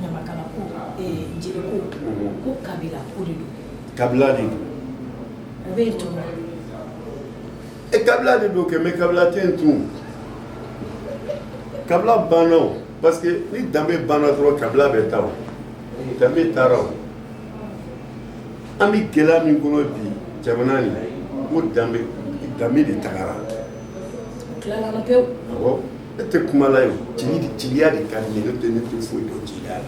Ɲamakala ko, jeli ko, ko kabila ko de don. Kabila de don. O bɛ yen tun? E, kabila de don kɛ, mais kabila tɛ yen tun. Kabila banna o, parce que ni danbe banna dɔrɔn, kabila bɛ taa o. Danbe taara o. An bɛ gɛlɛya min kɔnɔ bi, jamana nin ko danbe, danbe de tagara. O tilala an na pewu. Awɔ, ne tɛ kuma la ye o. Jeli, jeliya de ka di ne ye. Ne tɛ, ne tɛ foyi dɔn jeliya la,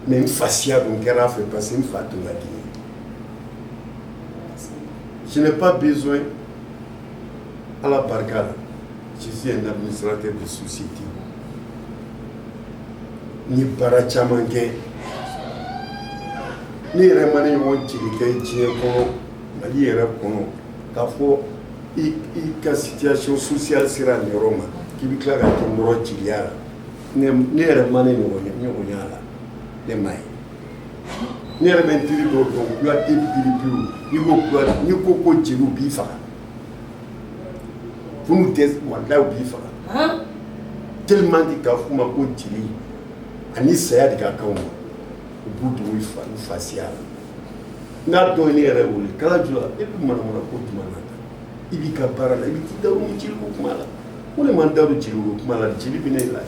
mais n fasiya don kɛra a fɛ, parce que n fa tun ka di n ye. Je n'ai pas besoin. Ala barika la, je suis un administrateur de société. N ye baara caman kɛ. Ne yɛrɛ ma ne ɲɔgɔn jelikɛ diɲɛ kɔnɔ, Mali yɛrɛ kɔnɔ, k'a fɔ i ka situation sociale sera nin yɔrɔ ma k'i bɛ tila ka t'i nɔrɔ jeliya la. Ne yɛrɛ ma ne ɲɔgɔn y'a la, ne ma ye. Ne yɛrɛ bɛ n teri dɔw dɔn, Kuyate piripiriw. N'i ko Kuyate, n'i ko ko jeliw b'i faga, fo n'u tɛ, walayi, u b'i faga, tellement que k'a f'u ma ko jeli ani saya de ka kan u ma. U b'u dogo i fa, u fasiya la. N'a dɔw ye ne yɛrɛ wele kala jula, e bɛ manamana ko jumɛn na tan? I b'i ka baara la, i bɛ t'i da don jeliko kuma la. Ko ne ma n da don jeliko kuma la, jeli bɛ ne la.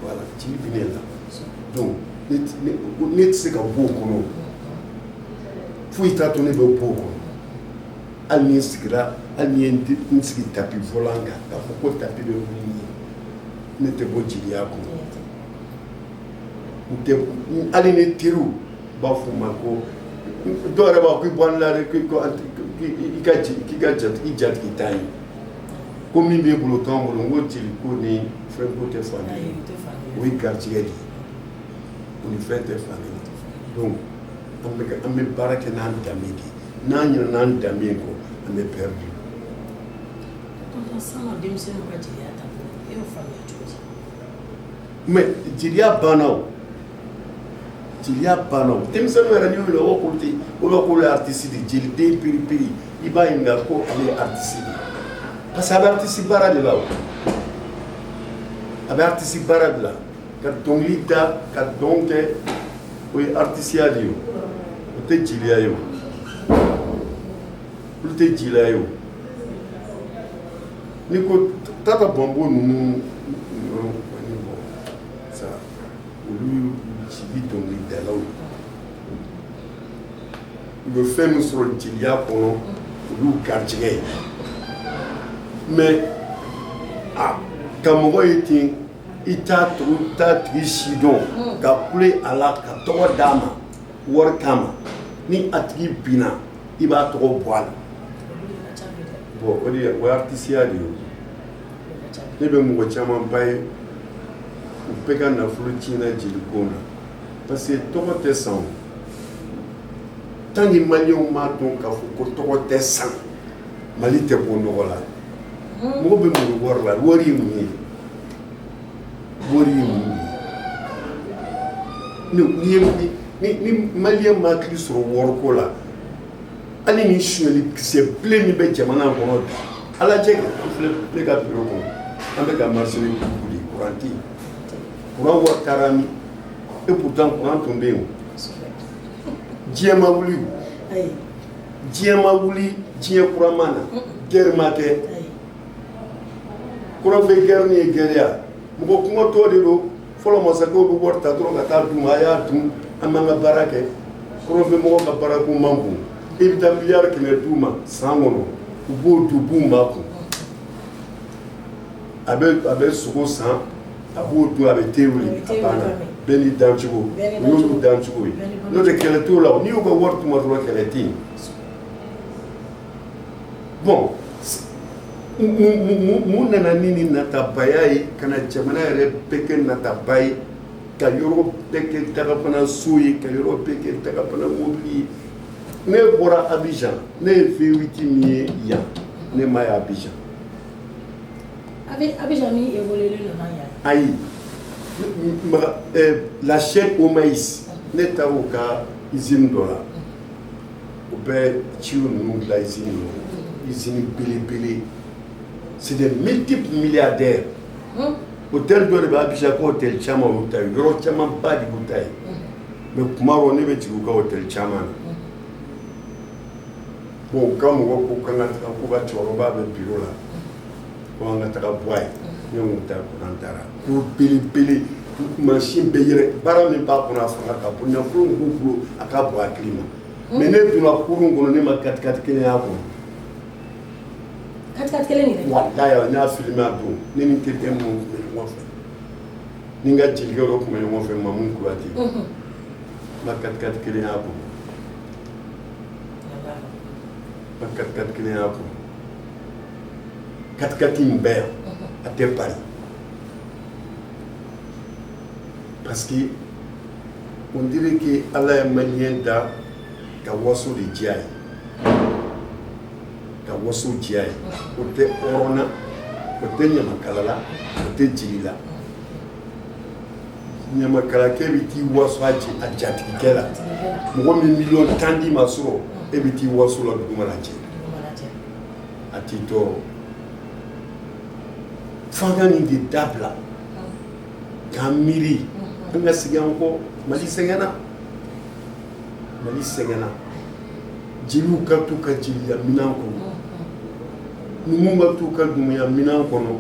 Voilà, jeli bɛ ne la. Donc ne tɛ se ka bɔ o kɔnɔ. Foyi t'a to ne bɛ bɔ o kɔnɔ. Hali ni n sigira, hali ni ye n sigi tapis volant kan k'a fɔ ko tapis bɛ wuli ni ye, ne tɛ bɔ jeliya kɔnɔ. N tɛ. Hali ni teriw b'a fɔ ma ko, dɔw yɛrɛ b'a fɔ k'i bɔ an la dɛ, k'i ka k'i ka jatigi, jatigi t'an ye, ko min b'e bolo t'anw bolo. N ko jeli ko ni fɛn ko tɛ fan kelen, o ye garijɛgɛ de ye, o ni fɛn tɛ fan kelen. Donc an bɛ baara kɛ n'an danbe de ye. N'an ɲinɛna n'an danbe in kɔ, an bɛ perdu. Tonton Sama, denmisɛnninw ka jeliya taabolo, e y'o faamuya cogo di? Mais jeliya banna o, jeliya banna o. Denmisɛnninw yɛrɛ, n'i y'u ɲininka, o k'olu tɛ, olu b'a k'olu ye artiste de. Jeliden piripiri, i b'a ɲininka ko ale ye artiste de, parce que a bɛ artiste baara de la o. A bɛ artiste baara de la, ka dɔnkili da, ka dɔn kɛ, o ye artisiya de ye. O, o tɛ jeliya ye o. Olu tɛ jeliya ye o. N'i ko Tata Bɔnbo ninnu kɔni, bɔn, ça, olu jeli dɔnkilidalaw ye. U bɛ fɛn min sɔrɔ jeliya kɔnɔ, olu garijɛgɛ ye. Mais a ka mɔgɔ ye ten, i t'a tigi t'a tigi si dɔn, ka kule a la, ka tɔgɔ d'a ma wari kama, ni a tigi binna, i b'a tɔgɔ bɔ a la. Bon, o de ye, o ye artisiya de ye. Ne bɛ mɔgɔ camanba ye, u bɛɛ ka nafolo tiɲɛna jeliko na, parce que tɔgɔ tɛ san o. Tant que Maliyɛnw m'a dɔn k'a fɔ ko tɔgɔ tɛ san, Mali tɛ bɔ nɔgɔ la. Mɔgɔ bɛ mun wari la? Wari ye mun ye? Wari ye mun ye? Ni Maliyɛn ma hakili sɔrɔ wariko la, hali ni sonyali kisɛ bilen min bɛ jamana kɔnɔ bi, ala jɛ an filɛ. Ne ka bureau kɔnɔ, an bɛ ka marché ni groupe de ye. Courant tɛ yen. Courant wari taara min? Et pourtant courant tun bɛ yen o. Diɲɛ ma wuli o, diɲɛ ma wuli, diɲɛ kura ma na, guerre ma kɛ. Kɔrɔnfɛ guerre ni ye guerre ya, mɔgɔ kɔngɔtɔ de don. Fɔlɔ, masakɛw bɛ wari ta dɔrɔn ka taa d'u ma: a y'a dun, an b'an ka baara kɛ. Kɔrɔnfɛ mɔgɔw ka baarako man bon. I bɛ taa miliyari 100 d'u ma san kɔnɔ, u b'o dun, u b'u makun. A bɛ sogo san, a b'o dun, a bɛ te wuli, a banna. Bɛɛ n'i dancogo, o y'olu dancogo ye. N'o tɛ, kɛlɛ t'o la. N'i y'u ka wari d'u ma dɔrɔn, kɛlɛ tɛ yen. Bon, Mun nana ni natabaya ye ka na jamana yɛrɛ bɛɛ kɛ nataba ye, ka yɔrɔ bɛɛ kɛ dagabana so ye, ka yɔrɔ bɛɛ kɛ dagabana mobili ye? Ne bɔra Abidjan, ne ye V8 min ye yan, ne ma ye Abidjan. Abidjan min évolué don n'an yan. Ayi, la chaîne Omaïs, ne taara u ka usine dɔ la, u bɛ tuyau ninnu dilan usine kɔnɔ, usine belebele, c'est des multiples milliardaires. Hôtel dɔ de bɛ Abidjan ko hôtel caman y'u ta ye, yɔrɔ camanba de y'u ta ye. Mais kuma dɔ ne bɛ jigin u ka hôtel caman na. Bon, u ka mɔgɔw ko k'an ka taga, k'u ka cɛkɔrɔba bɛ bureau la, ko an ka taga bɔ a ye. Ne ko taa ko n'an taara ko belebele, mansin bɛ yɛrɛ, baara min b'a kɔnɔ, a fanga ka bon, nafolo min b'u bolo, a ka bon hakili ma. Mais ne donna kurun kɔnɔ, ne ma 4x4 kelen y'a kɔnɔ. 4x4 kelen yɛrɛ? Walayi, n y'a filmé a don. Ne ni n terikɛ minnu tun bɛ ɲɔgɔn fɛ, ni n ka jelikɛ dɔ tun bɛ ɲɔgɔn fɛ, Mamu Kuyate, n ma 4x4 kelen y'a kɔnɔ, n ma 4x4 kelen y'a kɔnɔ. 4x4 in bɛɛ yan, a tɛ Paris, parce que on dirait que Ala ye malien da ka waso de diya ye, ka waso diya ye. O tɛ hɔrɔn na, o tɛ ɲamakala la, o tɛ jeli la. Ɲamakalakɛ bɛ t'i waso a jatigikɛ la. Mɔgɔ min miliyɔn 10 d'i ma sɔrɔ, e bɛ t'i waso la dugu mana jɛ, a t'i tɔɔrɔ. F'an ka nin de dabila k'an miiri, an ka segin an kɔ. Mali sɛgɛnna, Mali sɛgɛnna. Jeliw ka t'u ka jeliya minɛn kɔnɔ, numuw ka t'u ka numuya minɛn kɔnɔ,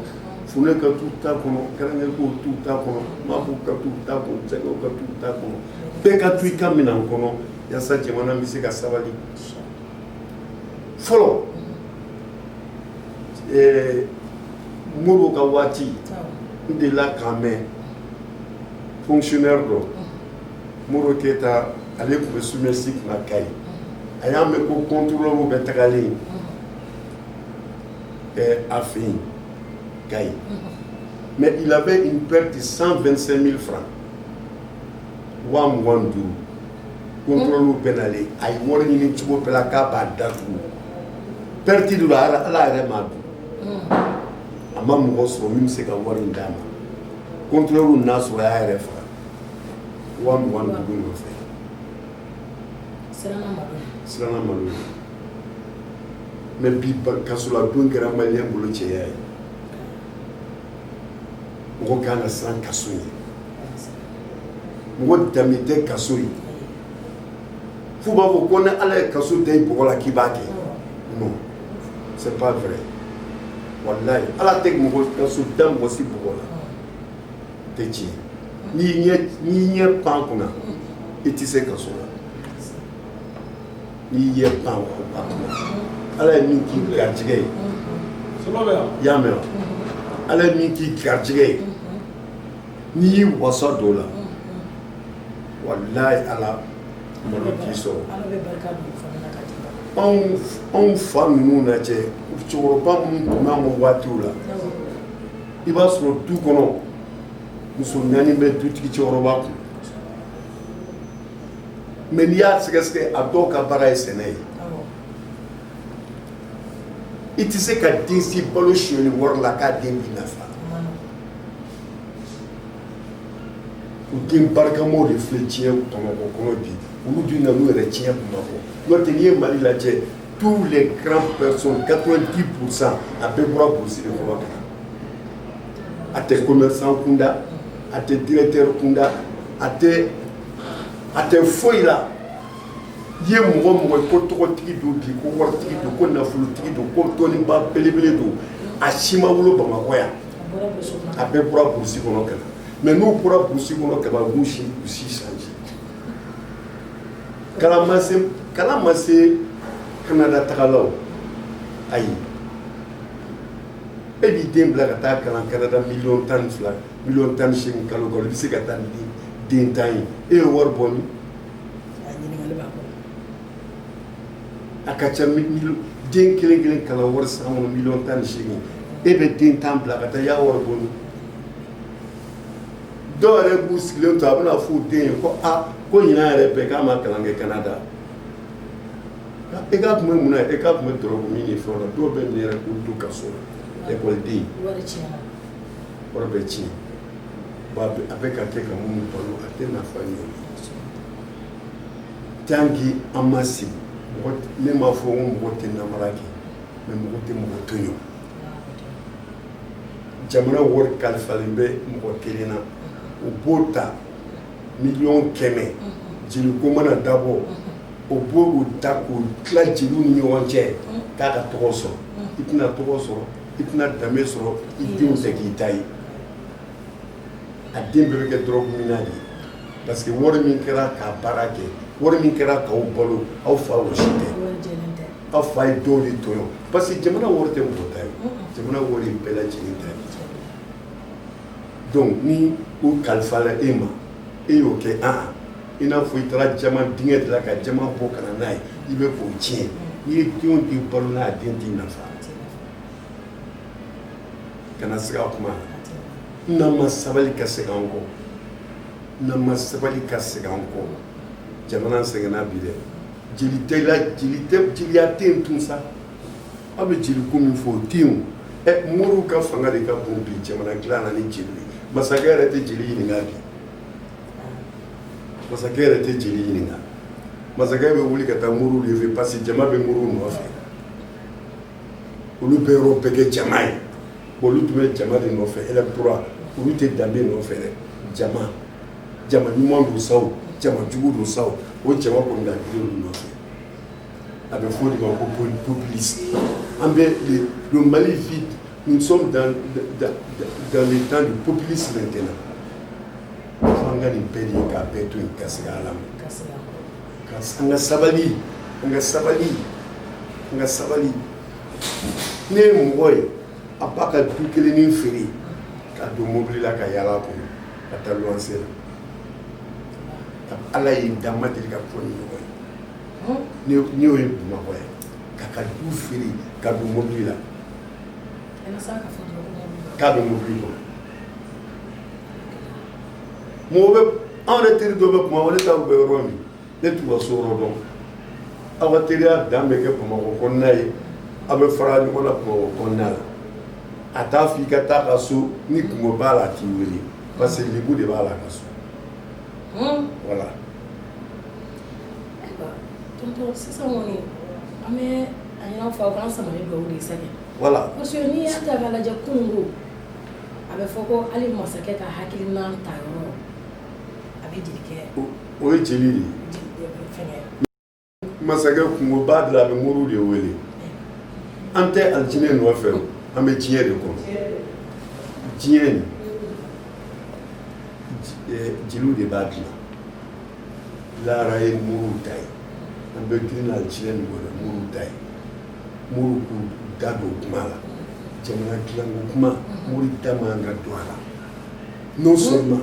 funɛ ka t'u ta kɔnɔ, garankɛw t'u ta kɔnɔ, mabuw ka t'u ta kɔnɔ, jagɛw ka t'u ta kɔnɔ, bɛɛ ka to i ka minɛn kɔnɔ yaasa jamana bɛ se ka sabali. Fɔlɔ Modibo ka waati, n delila k'a mɛn fonctionnaire dɔ, Modibo Keyita, ale tun bɛ SOMIEX kunna Kayi. A y'a mɛn ko contrôleur bɛ tagalen a fɛ yen Kayi, mais il avait une perte de 125 000 francs, 25 000. Contrôleur bɛ nalen, a ye wari ɲini cogo bɛɛ la k'a b'a datugu. Perte de don, Ala yɛrɛ m'a dun. A ma mɔgɔ sɔrɔ min bɛ se ka wari in d'a ma. Contrôleur n'a sɔrɔ, a y'a yɛrɛ faga 25 000 nɔfɛ. Siranna malo ye. Mais bi, kasoladon kɛra malien bolo cɛya ye. Mɔgɔ kan ka siran kaso ye, mɔgɔ danbe tɛ kaso ye. F'u b'a fɔ ko ni Ala ye kaso da i bɔgɔ la k'i b'a kɛ. Non, c'est pas vrai. Walayi, Ala tɛ mɔgɔ kaso da mɔgɔ si bɔgɔ la, tɛ tiɲɛ. N'i ɲɛ pan kunna, i tɛ se kaso la. N'i ɲɛ pan a kunna, Ala ye min k'i garijɛgɛ ye, i y'a mɛn wa? Ala ye min k'i garijɛgɛ ye, n'i y'i wasa don o la, walayi, Ala malo t'i sɔrɔ. Anw fa ninnu na cɛ, cɛkɔrɔba minnu tun b'an ka waatiw la, i b'a sɔrɔ du kɔnɔ, muso naani bɛ dutigi cɛkɔrɔba kun. Mais n'i y'a sɛgɛsɛgɛ, a dɔw ka baara ye sɛnɛ ye. I tɛ se ka den si balo sonyali wari la k'a den b'i nafa. U den barikamaw de filɛ diɲɛ Bamakɔ kɔnɔ bi. Olu dun nan'u yɛrɛ tiɲɛ Bamakɔ. N'o tɛ, n'i ye Mali lajɛ, tous les grandes personnes, 90%, a bɛɛ bɔra brousse de kɔnɔ ka na. A tɛ commerçant kunda, a tɛ directeur kunda, a tɛ foyi la. I ye mɔgɔ mɔgɔ ye ko tɔgɔtigi don bi, ko waritigi don, ko nafolotigi don, ko dɔnniba belebele don, a si ma wolo Bamakɔ yan. A bɛɛ bɔra brousse kɔnɔ ka na. Mais n'u bɔra brousse kɔnɔ ka ban, u b'u si, u si changer. Kalan ma se, kalan ma se Canada tagala o. Ayi, e b'i den bila ka taa kalan Canada, miliyɔn 12, miliyɔn 18 kalo kalo, i bɛ se ka taa ni den 10 ye. E ye wari bɔ min? A ka ca. Den kelen kelen kalan wari san kɔnɔ, miliyɔn 18. E bɛ den 10 bila ka taa i y'a wari bɔ min? Dɔw yɛrɛ b'u sigilen to, a bɛna fɔ u den ye ko aa, ko ɲinan yɛrɛ bɛɛ k'a ma kalan kɛ Canada. E k'a tun bɛ mun na? E k'a tun bɛ dɔrɔgu min ni fɛnw na. Dɔw bɛ nin yɛrɛ k'u don kaso la, ekɔliden. Wari tiɲɛna. Wari bɛ tiɲɛ. Bon, a bɛ ka kɛ ka minnu balo, a tɛ nafa ɲɛ o ye. Tant que an ma sigi mɔgɔ, ne m'a fɔ ko mɔgɔ tɛ namara kɛ, mais mɔgɔ tɛ mɔgɔ tɔɲɔ. Jamana wari kalifalen bɛ mɔgɔ kelen na, o b'o ta 100 000 000, jeliko mana dabɔ, o b'o o ta k'o tila jeliw ni ɲɔgɔn cɛ k'a ka tɔgɔ sɔrɔ. I tɛna tɔgɔ sɔrɔ, i tɛna danbe sɔrɔ, i denw tɛ k'i ta ye. A den bɛɛ bɛ kɛ dɔrɔgu minna de ye, parce que wari min kɛra k'a baara kɛ, wari min kɛra k'aw balo, aw fa o si tɛ. Wari jɛlen tɛ. Aw fa ye dɔw de tɔɲɔ, parce que jamana wari tɛ mɔgɔ ta ye, jamana wari ye bɛɛ lajɛlen ta ye. Donc ni o kalifala e ma, e y'o kɛ an i n'a fɔ i taara jama dingɛ de la ka jama bɔ ka na n'a ye, i bɛ k'o tiɲɛ. N'i ye denw den balo n'a ye, a den t'i nafa. Kana siga a kuma la. N'an ma sabali ka segin an kɔ, n'an ma sabali ka segin an kɔ, jamana sɛgɛnna bi dɛ. Jeli tɛ la, jeli tɛ, jeliya tɛ yen tun sa. Aw bɛ jeliko min fɔ, o tɛ yen o. Ɛ, moriw ka fanga de ka bon bi jamana dilan na ni jeliw ye. Masakɛ yɛrɛ tɛ jeli ɲininka bi, masakɛ yɛrɛ tɛ jeli ɲininka. Masakɛ bɛ wuli ka taa moriw de fɛ, parce que jama bɛ moriw nɔfɛ. Olu bɛ yɔrɔ bɛɛ kɛ jama ye. Bon, olu tun bɛ jama de nɔfɛ, électorat. Olu tɛ danbe nɔfɛ dɛ. Jama, jama ɲuman don sa o, jama jugu don sa o, o jama kɔni ka girin olu nɔfɛ. A bɛ fɔ o de ma ko populiste. An bɛ le Mali vit, nous sommes dans le temps du populisme maintenant. Fo an ka nin bɛɛ de ye k'a bɛɛ to yen ka segin Ala ma. Ka segin an kɔ. Ka an ka sabali, an ka sabali, an ka sabali. Ne ye mɔgɔ ye, a b'a ka du kelennin feere ka don mobili la ka yaala a kɔnɔ ka taa luwanse la. Ala ye dan ma deli ka fɔ ni ɲɔgɔn ye. Ne y'o ye Bamakɔ yan, k'a ka du feere ka don mobili la. Ɛna sa ka fɔ dɔrɔn ko mobili kɔnɔ. K'a bɛ mobili kɔnɔ. Mɔgɔ bɛ anw yɛrɛ teri dɔ bɛ Bamakɔ, ne t'a bɛ yɔrɔ min, ne t'u ka so yɔrɔ dɔn. Aw ka teriya dan bɛ kɛ Bamakɔ kɔnɔna ye, aw bɛ fara ɲɔgɔn na Bamakɔ kɔnɔna la. A t'a fɔ i ka taa ka so, ni kungo b'a la, a t'i wele, parce que lebu de b'a la a ka so. Voilà. Ayiwa tonton, sisan kɔni an bɛ a ɲini aw fɛ, aw k'an sama ni dugawu de ye sa kɛ. Voilà. Parce que n'i y'a ta k'a lajɛ, kununko a bɛ fɔ ko hali masakɛ ka hakilina ta yɔrɔ, a bɛ jelikɛ. O ye jeli de ye. Fɛngɛ. Masakɛ kungo b'a de la, a bɛ moriw de wele. An tɛ alijinɛ nɔfɛ o, an bɛ diɲɛ de kɔnɔ. Diɲɛ nin, jeliw de b'a dilan. Lahara ye moriw ta ye. An bɛ girin na alijinɛ min kɔnɔ, moriw ta ye. Moriw k'u da don kuma la. Jamana dilanko kuma, mori da man ka don a la. Non seulement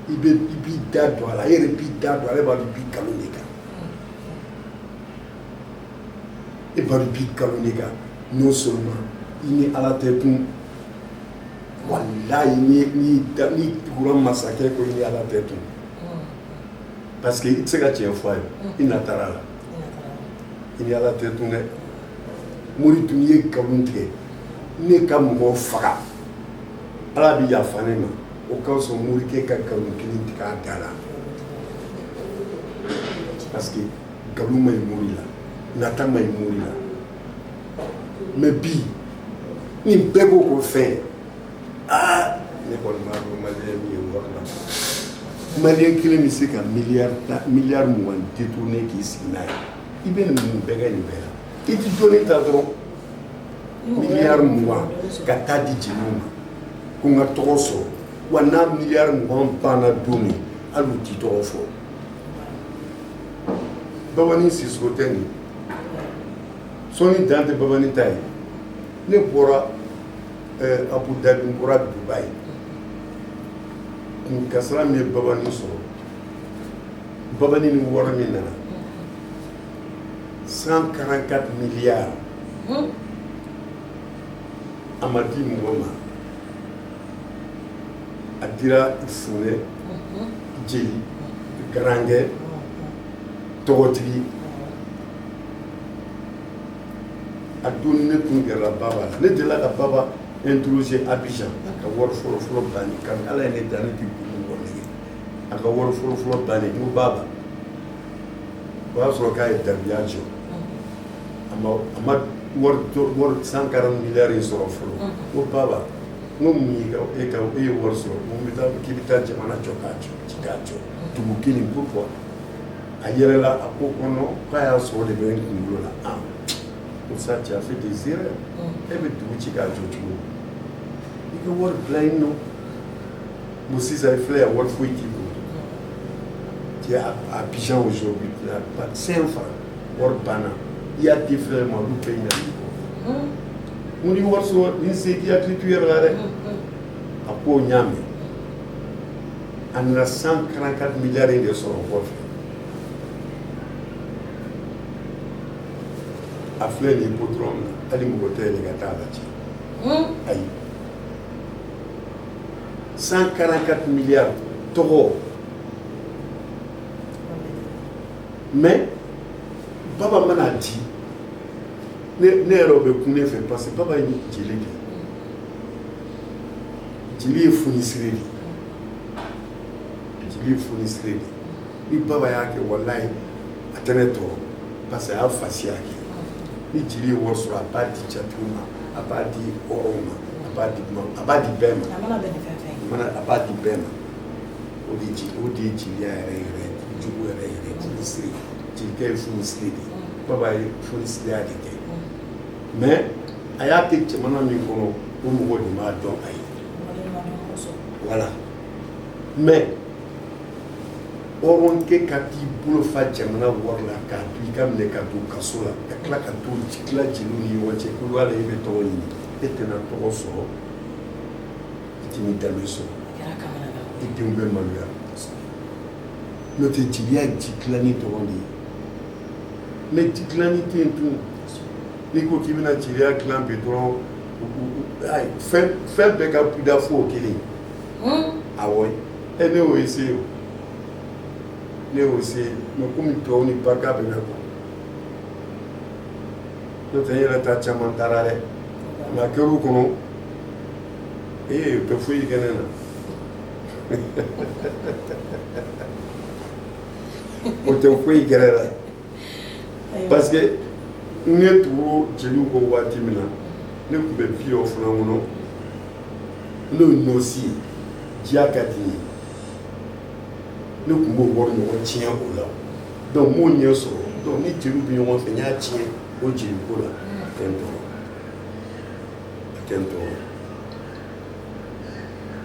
i bɛ i b'i da don a la, e yɛrɛ b'i da don a la, e b'a dɔn i b'i nkalon de kan. E b'a dɔn i b'i nkalon de kan. Non seulement i ni Ala tɛ kun, walayi, ni da n'i tugura masakɛ ko i ni Ala tɛ kun. Parce que i tɛ se ka tiɲɛ fɔ a ye, i natara la. I ni Ala tɛ tun dɛ. Mori dun ye nkalon tigɛ, ne ka mɔgɔw faga, Ala bɛ yafa ne ma. O ka fisa morikɛ ka nkalon kelen tigɛ a da la. Parce que nkalon ma ɲi mori la, nata ma ɲi mori la. Mais bi nin bɛɛ ko ko fɛn, aa, ne kɔni b'a dɔn maliyɛn min ye wari la. Maliyɛn kelen bɛ se ka miliyari 10, miliyari 20 détourner k'i sigi n'a ye. I bɛ nin mun bɛɛ kɛ nin bɛɛ la? I tɛ dɔɔnin ta dɔrɔn, miliyari 20 ka taa di jeliw ma ko n ka tɔgɔ sɔrɔ. Wa n'a miliyari 20 banna don min, hali u t'i tɔgɔ fɔ. Babani Sisoko tɛ nin sɔnni dan tɛ Babani ta ye. Ne bɔra Abu Dhabi, n bɔra Dubaï, kun kasara min ye Babani sɔrɔ, Babani ni wari min nana, 144 milliards. A ma di mɔgɔ ma, a dira funɛ, jeli, garankɛ, tɔgɔtigi. A don ne tun gɛrɛla Baba la, ne delila ka Baba interroger Abidjan. A ka wari fɔlɔ fɔlɔ bannen, kabini Ala ye ne dan, ne tɛ mɔgɔ nɛgɛ. A ka wari fɔlɔ fɔlɔ bannen, n ko Baba, o y'a sɔrɔ k'a ye dabiya jɔ, a ma wari 140 milliards in sɔrɔ fɔlɔ. N ko Baba, n ko mun y'i ka e ka e ye wari sɔrɔ, mun bɛ taa k'i bɛ taa jamana jɔ k'a jɔ ci k'a jɔ dugu kelen, pourquoi? A yɛlɛla, a ko ko non, k'a y'a sɔrɔ de bɛ n kunkolo la. Ah, ko ça, tu as fait des erreurs. E bɛ dugu ci k'a jɔ cogo di? I ka wari bila yen nɔ. Bon, sisan i filɛ yan, wari foyi t'i bolo. Tu es à Abidjan aujourd'hui, tu n'as pas 5 francs, wari banna. I y'a di frère ma, olu bɛɛ ɲinɛ i kɔ. Mun ni wari sɔrɔ ni se k'i hakili to i yɛrɛ la dɛ. A ko n y'a mɛn. A nana 144 milliards in de sɔrɔ o kɔfɛ. A filɛ nin ye hippodrome na, hali mɔgɔ tɛ yɛlɛ ka taa lajɛ. Ayi, 144 milliards tɔgɔ. Mais Baba mana di ne yɛrɛ bɛ kun ne fɛ, parce que Baba ye jeli de ye. Jeli ye funisire de ye, jeli ye funisire de ye. Ni Baba y'a kɛ, walayi, a tɛ ne tɔɔrɔ, parce que a y'a fasiya kɛ. Ni jeli ye wari sɔrɔ, a b'a di jatigiw ma, a b'a di hɔrɔnw ma, a b'a di ma, a b'a di bɛɛ ma. A mana bɛn ni fɛn fɛn ye. Mana, a b'a di bɛɛ ma. O de ye jeliya yɛrɛ yɛrɛ jugu yɛrɛ yɛrɛ, funisire. Jelikɛ ye funisire de ye. Baba ye funisireya de kɛ, mais a y'a kɛ jamana min kɔnɔ, o mɔgɔ de m'a dɔn a ye. Mɔgɔ de ma dɔn kosɛbɛ. Voilà. Mais hɔrɔnkɛ ka t'i bolo fa jamana wari la k'a dun, i ka minɛ ka don kaso la, ka tila ka to tila jeliw ni ɲɔgɔn cɛ ko wala i bɛ tɔgɔ ɲini, e tɛna tɔgɔ sɔrɔ, i tɛn'i danbe sɔrɔ. A kɛra kamanagan. I denw bɛ maloya. N'o tɛ, jeliya ye ji dilanni dɔrɔn de ye. Mais ji dilanni tɛ yen tun. N'i ko k'i bɛna jeliya dilan bi dɔrɔn, ayi, fɛn bɛɛ ka da fo o kelen. Awɔ, e ne y'o essayé o, ne y'o essayé, mais komi duwawu ni barika bɛ ne kɔ, n'o tɛ n yɛrɛ ta caman taara dɛ. Mais a kɛr'u kɔnɔ, ee, o tɛ foyi kɛ ne na, o tɛ foyi kɛ ne la, parce que ne tugu jeliw kɔ waati min na, ne tun bɛ vie dɔ fana kɔnɔ, n'o ye nɔsi ye. Diya ka di n ye, ne tun b'o wari ɲɔgɔn tiɲɛ o la. Donc n m'o ɲɛ sɔrɔ. Donc ni jeliw bɛ ɲɔgɔn fɛ, n y'a tiɲɛ o jeliko la. A tɛ n tɔɔrɔ, a tɛ n tɔɔrɔ.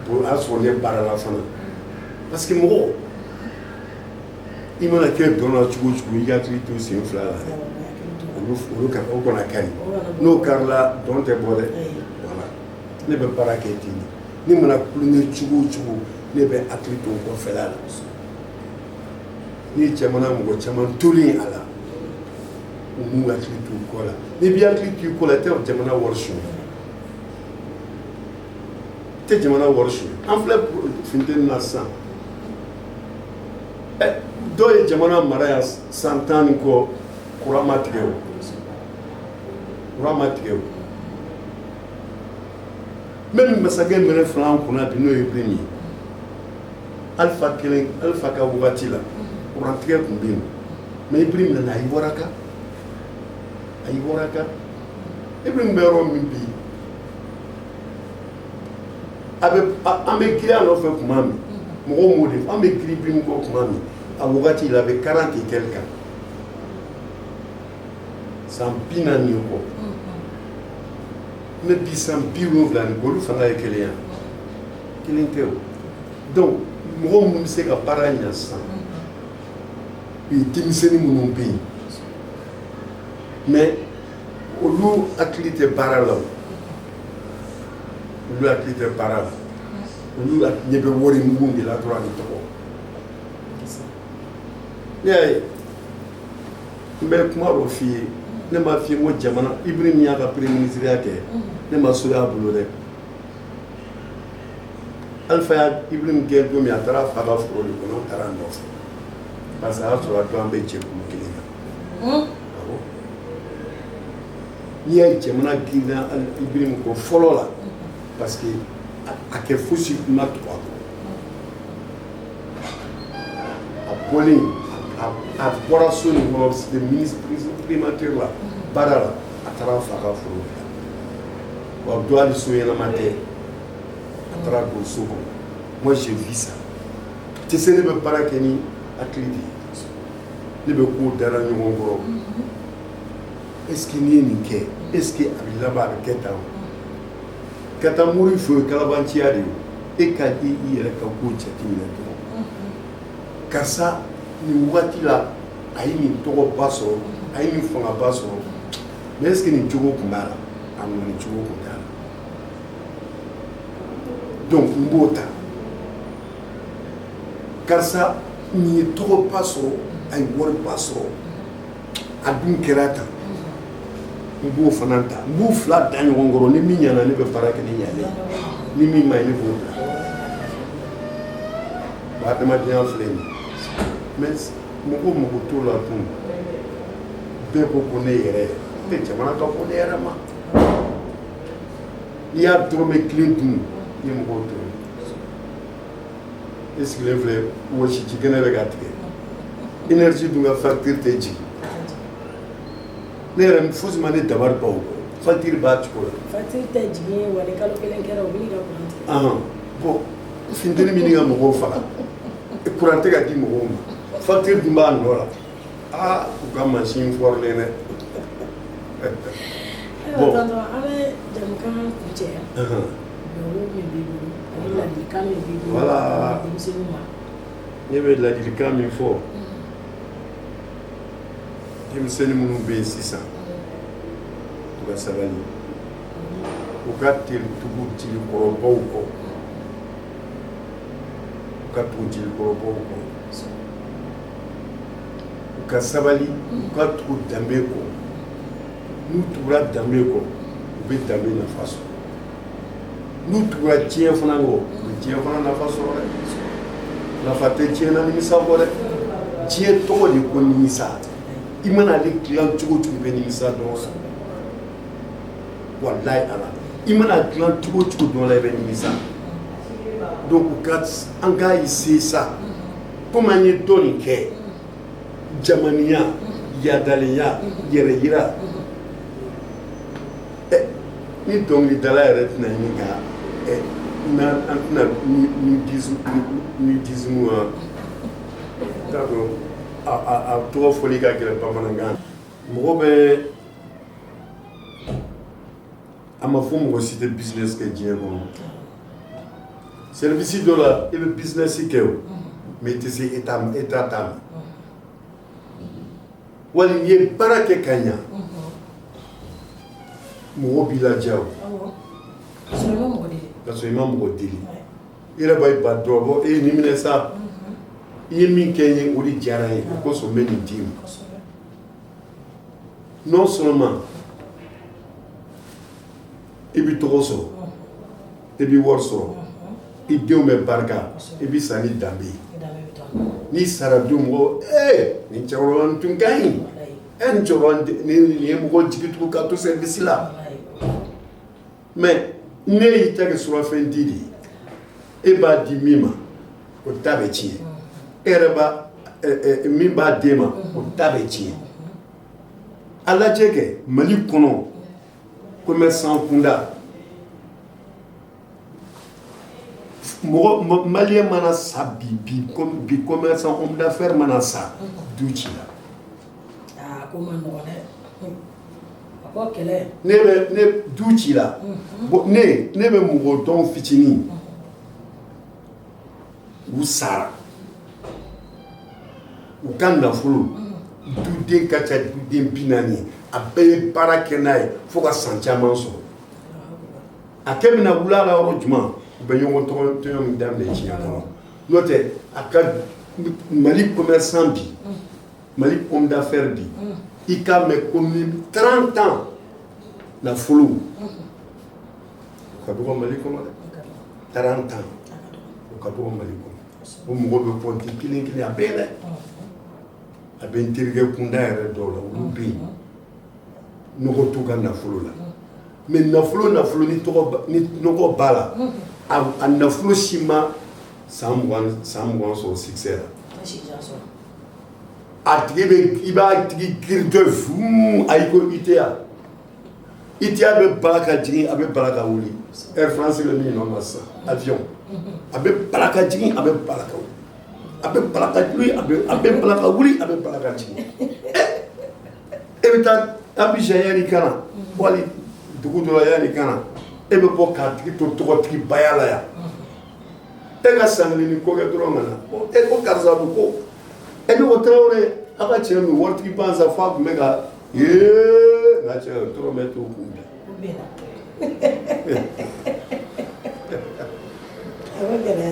Bon, o y'a sɔrɔ ne baarala fana, parce que mɔgɔ i mana kɛ dɔn na cogo o cogo, i hakili to sen fila la dɛ. Olu ka o kana kari, n'o karila, dɔn tɛ bɔ dɛ. Voilà, ne bɛ baara kɛ ten de. Ne mana kulonkɛ cogo o cogo, ne bɛ hakili to n kɔfɛla la. Ni jamana mɔgɔ caman tolen a la, u m'u hakili to u kɔ la. N'i b'i hakili to i kɔ la, i tɛ jamana wari suɲɛ, i tɛ jamana wari suɲɛ. An filɛ funteni na sisan. Ɛ, dɔw ye jamana mara yan san 10 ni kɔ, courant ma tigɛ o, courant ma tigɛ o. Même masakɛ minɛ fila an kunna bi, n'o ye Ibrahim ye, Alifa kelen, Alifa ka wagati la, courant tigɛ tun bɛ yen. Mais Ibrahim nana, a y'i waraka, a y'i waraka. Ibrahim bɛ yɔrɔ min bi, a bɛ an bɛ girin a nɔfɛ tuma min, mɔgɔw m'o de fɔ, an bɛ girin Ibrahim kɔ tuma min, a wagati la, a bɛ 40 et quelque ans, san 40 ni kɔ. Mais bi, san 70 ni kɔ, olu fanga ye kelen ya, kelen tɛ o. Donc mɔgɔ minnu bɛ se ka baara ɲɛ sisan, o ye denmisɛnnin minnu bɛ yen, mais olu hakili tɛ baara la o, olu hakili tɛ baara la. Olu ɲɛ bɛ wari mugu de la dɔrɔn ani tɔgɔ. Ne y'a ye, n bɛ kuma dɔ f'i ye. Ne m'a f'i ye ko jamana Ibrahim y'a ka premier ministre kɛ, ne ma so y'a bolo dɛ. Alpha y'a Ibrahim gɛn don min, a taara a fa ka foro de kɔnɔ, an taara a nɔfɛ parce que a y'a sɔrɔ a don an bɛ jɛkulu kelen na. Awɔ, n'i y'a ye jamana girinna Ibrahim kɔ fɔlɔ la, parce que a kɛ fosi ma tugu a kɔ. A bɔlen, a bɔra so nin kɔnɔ, c'était ministre primature la baara la, a taara a fa ka foro la. Wa don hali so ɲɛnama tɛ, a taara don so kɔnɔ. Moi, j'ai vu ça. Tu sais, ne bɛ baara kɛ ni hakili de ye, ne bɛ kow dara ɲɔgɔn kɔrɔ. Est ce que n'i ye nin kɛ, est ce que a bɛ laban, a bɛ kɛ tan? Ka taa mori fɛ, o ye kalabanciya de ye. E ka i yɛrɛ ka ko jateminɛ dɔrɔn. Karisa, nin waati la, a ye nin tɔgɔba sɔrɔ, a ye nin fangaba sɔrɔ, mais est ce que nin cogo tun b'a la? A nɔ nin cogo tun t'a la. Donc n b'o ta. Karisa, nin ye tɔgɔba sɔrɔ, a ye wariba sɔrɔ, a dun kɛra tan, n b'o fana ta. N b'u fila da ɲɔgɔn kɔrɔ. Ni min ɲɛna, ne bɛ baara kɛ ni ɲalen, ni min ma ɲi, ne b'o bila. Bon, adamadenya filɛ nin ye, mais mɔgɔw mago t'o la tun. Bɛɛ ko ko ne yɛrɛ e jamana ka ko ne yɛrɛ ma. N'i y'a dɔrɔmɛ kelen dun, i ye mɔgɔw tɔɔrɔ. E sigilen filɛ, wɔsiji kɛnɛ bɛ ka tigɛ, énergie dun ka facture tɛ jigin. Ne yɛrɛ, fosi ma ne dabali ban o kɔ, facture b'a cogo la. Facture tɛ jigin wa, ni kalo kelen kɛra, u bɛ n'i ka courant tigɛ. Bon, funteni min ka mɔgɔw faga, courant tɛ ka di mɔgɔw ma, facture dun b'a nɔ la. Aa, u ka mansin fɔrilen dɛ. Bon, tonton, an bɛ jamukan kuncɛ. Dugawu min b'i bolo ani ladilikan min b'i bolo denmisɛnninw ma. Ne bɛ ladilikan min fɔ denmisɛnnin minnu bɛ yen sisan, u ka sabali, u ka teri tugu jelikɔrɔbaw kɔ, u ka tugu jelikɔrɔbaw kɔ, u ka sabali, u ka tugu danbe kɔ. N'u tugura danbe kɔ, u bɛ danbe nafa sɔrɔ. N'u tugura diɲɛ fana kɔ, u bɛ diɲɛ fana nafa sɔrɔ dɛ. Nafa tɛ diɲɛ na nimisa kɔ dɛ. Diɲɛ tɔgɔ de ko nimisa. I mana ale dilan cogo cogo, i bɛ nimisa dɔn la. Walayi ala, i mana dilan cogo cogo dɔn la, i bɛ nimisa. Donc u ka an k'a essayer sa, komi an ye dɔ nin kɛ, jamaniya, yadalenya, yɛrɛ yira. Ni dɔnkilidala yɛrɛ tɛna ɲini ka n'an an tɛna nudisme wa, t'a dɔn a tɔgɔ fɔli ka gɛlɛn bamanankan. Mɔgɔ bɛ a ma fɔ mɔgɔ si tɛ business kɛ diɲɛ kɔnɔ. Service dɔ la, i bɛ business kɛ o, mais i tɛ se état ta ma. Wali n'i ye baara kɛ ka ɲa, mɔgɔ b'i ladiya o. Ka sɔrɔ i ma mɔgɔ deli. I yɛrɛ b'a ye ba dɔ bɔ e ye nin minɛ sa, i ye min kɛ n ye, o de diyara n ye, o kosɔn n bɛ nin d'i ma. Non seulement i bɛ tɔgɔ sɔrɔ, i bɛ wari sɔrɔ, i denw bɛ barika, i bɛ sa ni danbe ye. N'i sara don, mɔgɔ ee, nin cɛkɔrɔba nin tun ka ɲi, ɛ, nin cɛkɔrɔba nin ye mɔgɔ jigi tugu ka to service la. Mais ne y'i ta kɛ surafɛn di de ye, e b'a di min ma, o ta bɛ tiɲɛ. E yɛrɛ b'a min b'a d'e ma, o ta bɛ tiɲɛ. A lajɛ kɛ Mali kɔnɔ, commerçant kunda, mɔgɔ malien mana sa bi bi, commerçant, homme d'affaires mana sa, du ci la. Aa, ko ma nɔgɔn dɛ, a ko kɛlɛ. Ne bɛ ne du ci la. Bon, ne bɛ mɔgɔ dɔn fitinin, u sara, u ka nafolo, duden ka ca duden 40, a bɛɛ ye baara kɛ n'a ye fo ka san caman sɔrɔ. A kɛ bɛna wula la yɔrɔ jumɛn, u bɛ ɲɔgɔn tɔgɔ min daminɛ diɲɛ kɔnɔ. N'o tɛ, a ka Mali commerçant bi, Mali homme d'affaires bi. I k'a mɛn ko min 30 ans nafolo, o ka dɔgɔ Mali kɔnɔ dɛ. 30 ans, o ka dɔgɔ Mali kɔnɔ. O mɔgɔ bɛ compter kelen kelen, a bɛ yen dɛ. A bɛ n terikɛ kunda yɛrɛ dɔw la, olu bɛ yen, nɔgɔ t'u ka nafolo la. Mais nafolo ni tɔgɔ ni nɔgɔ b'a la, a nafolo si ma san 20, san 20 sɔrɔ succès la. A tigi bɛ, i b'a tigi girintɔ fuu, ayi ko ITA, ITA bɛ bala ka jigin, a bɛ bala ka wuli. Air France bɛ min nɔ na sisan, avion, a bɛ bala ka jigin, a bɛ bala ka wuli, a bɛ bala ka wuli, a bɛ bala ka wuli, a bɛ bala ka jigin. E bɛ taa Abidjan yanni ka na, wali dugu dɔ la yanni ka na, e bɛ bɔ k'a tigi to tɔgɔtigibaya la yan, e ka san kelen ni kɔ kɛ dɔrɔn ka na, e ko karisa ko e ne ko Tarawele, a ka cɛ min waritigi ban sa, f'a tun bɛ ka ee nka cɛ dɔrɔmɛ t'o kun bi.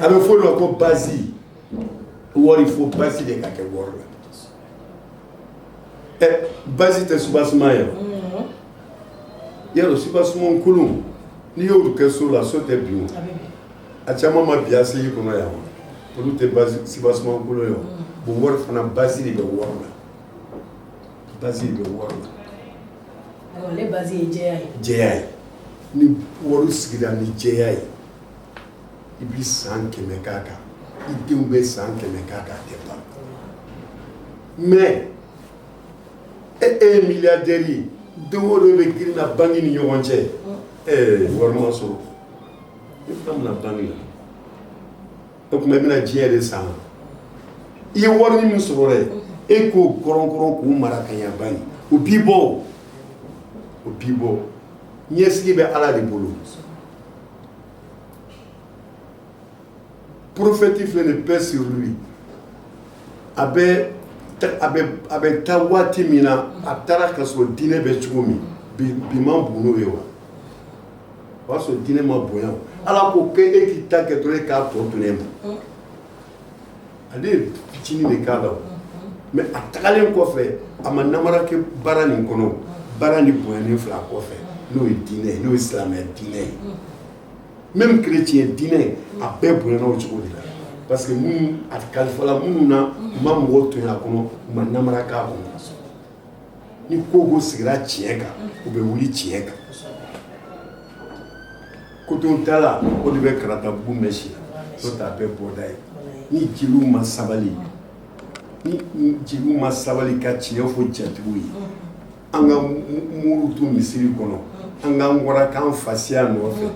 A bɛ fɔ o de ma ko base wari, fo base de ka kɛ wari la. Ɛ, base tɛ soubassement ye wa? Yarɔ, soubassement kolon, n'i y'o kɛ so la, so tɛ bin o. A caman ma bi ACI kɔnɔ yan wa? Olu tɛ base soubassement kolon ye wa? Bon, wari fana, base de bɛ wari la, base de bɛ wari la. Ale base ye jɛya ye. Jɛya ye. Ni wari sigira ni jɛya ye, i bi san 100 k'a kan, i denw bɛ san 100 k'a kan, a tɛ ban. Mais e ye milliardaire ye, don o don e bɛ girin na banque ni ɲɔgɔn cɛ, ɛɛ, wari ma sɔrɔ, i bɛ taa mun na banque la? O tuma i bɛna diɲɛ de san. I ye wari min sɔrɔ dɛ, e k'o kɔrɔn-kɔrɔn k'o mara ka ɲɛ banque, o b'i bɔ, o b'i bɔ. Ɲɛsigi bɛ Ala de bolo. Prophète filɛ nin, paix sur lui, a bɛ taa waati min na, a taara ka sɔrɔ diinɛ bɛ cogo min bi, bi man bon n'o ye wa? O y'a sɔrɔ diinɛ ma bonya o. Ala ko k'e k'i ta kɛ dɔrɔn, e k'a tɔ to ne ma. Ale ye fitinin de k'a la o, mais a tagalen kɔfɛ, a ma namara kɛ baara nin kɔnɔ. Baara nin bonyanen filɛ a kɔfɛ, n'o ye diinɛ ye, n'o ye silamɛya diinɛ ye, même chrétien diinɛ, a bɛɛ bonyana o cogo de la, parce que minnu a kalifala minnu na, u ma mɔgɔw tɔɲɔ a kɔnɔ, u ma namara k'a kɔnɔ. Ni ko ko sigira tiɲɛ kan, u bɛ wuli tiɲɛ kan. Koton tala, o de bɛ Karatabugu mɛsi la, n'o tɛ a bɛɛ bɔda ye. Ni jeliw ma sabali, ni jeliw ma sabali ka tiɲɛ fɔ jatigiw ye, an ka muru to misiri kɔnɔ, an k'an waraka an fasiya nɔfɛ,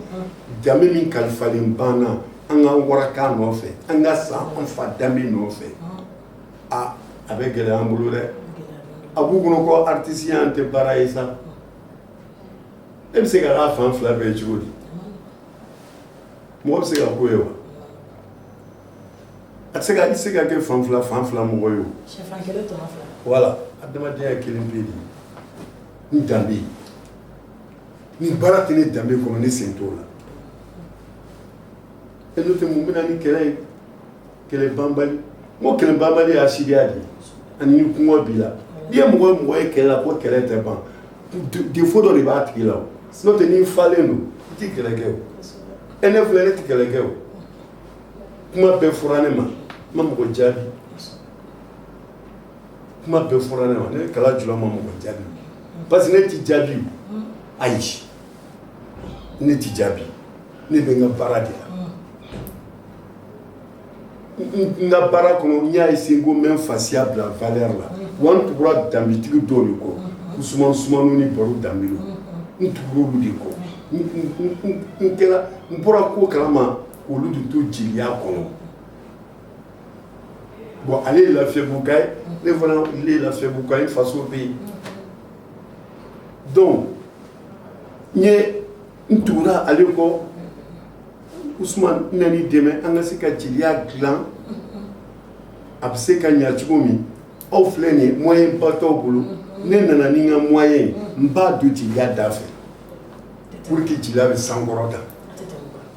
danbe min kalifalen banna, an k'an waraka nɔfɛ, an ka san an fa danbe nɔfɛ, a a bɛ gɛlɛya an bolo dɛ. A b'u kɔnɔ ko artiste an tɛ baara ye sa. E bɛ se ka k'a fan fila bɛɛ cogo di? Mɔgɔ bɛ se ka ko ye wa? A tɛ se ka, i tɛ se ka kɛ fan fila mɔgɔ ye o. Sɛfan kelen tɔnɔ fila. Voilà, adamadenya ye kelen pe de ye. N danbe, ni baara tɛ ne danbe kɔnɔ, ne sen t'o la. E n'o tɛ, mun bɛ na ni kɛlɛ ye? Kɛlɛ banbali, n ko kɛlɛ banbali ye asidiya de ye, ani ni kɔngɔ b'i la. N'i ye mɔgɔ ye kɛlɛ la ko kɛlɛ tɛ ban, défaut dɔ de b'a tigi la o. N'o tɛ, n'i falen don, i tɛ kɛlɛ kɛ o. E, ne filɛ, ne tɛ kɛlɛ kɛ o. Kuma bɛɛ fɔra ne ma, n ma mɔgɔ jaabi. Kuma bɛɛ fɔra ne ma, ne Kala Jula ma mɔgɔ jaabi, parce que ne ti jaabi o. Ayi, ne ti jaabi, ne bɛ n ka baara de la. N ka baara kɔnɔ, n y'a essayer ko n bɛ n fasiya bila valeur la wa. N tugura danbetigi dɔw de kɔ, Usumani Sumano ni Baro Danbelo, n tugura olu de kɔ. N kɛra, n bɔra ko kalama k'olu de to jeliya kɔnɔ. Bon, ale ye Lafiyabugu ye, ne fana ne ye Lafiyabugu ye, n faso bɛ yen. Donc n ye n tugura ale kɔ. Usumani nana dɛmɛ an ka se ka jeliya dilan, a bɛ se ka ɲa cogo min. Aw filɛ nin ye, moyen ba t'aw bolo. Ne nana ni n ka moyen ye, n b'a don jeliya da fɛ pour que jeliya bɛ sankɔrɔta.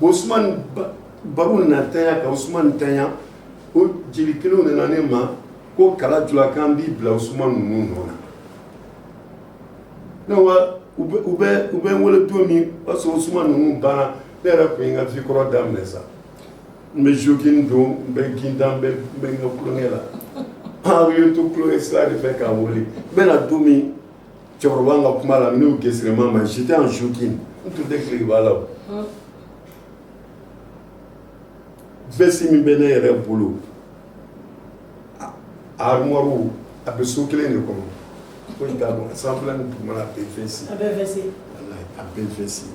Bon, Usumani baro nana tanya ka Usumani tanya. O jeli kelenw nana ne ma ko Kala Jula, k'an b'i bila Usumani ninnu nɔ na. Ne ko u bɛ n wele don min, o y'a sɔrɔ Usumani ninnu banna. Ne yɛrɛ tun ye n ka vie kɔrɔ daminɛ sa, n bɛ jogging don, n bɛ gindan, n bɛ n ka tulonkɛ la. An ye to tulonkɛ sira de fɛ k'an wele. N bɛna don min, cɛkɔrɔba ka kuma la, ne y'o gesere ma, j'étais en jogging, n tun tɛ tilekiba la. O veste min bɛ ne yɛrɛ bolo, a armoire, a bɛ so kelen de kɔnɔ, foyi t'a dɔn, sanfɛla ni dugumana, a bɛɛ veste. A bɛɛ veste. Walahi, a bɛɛ veste.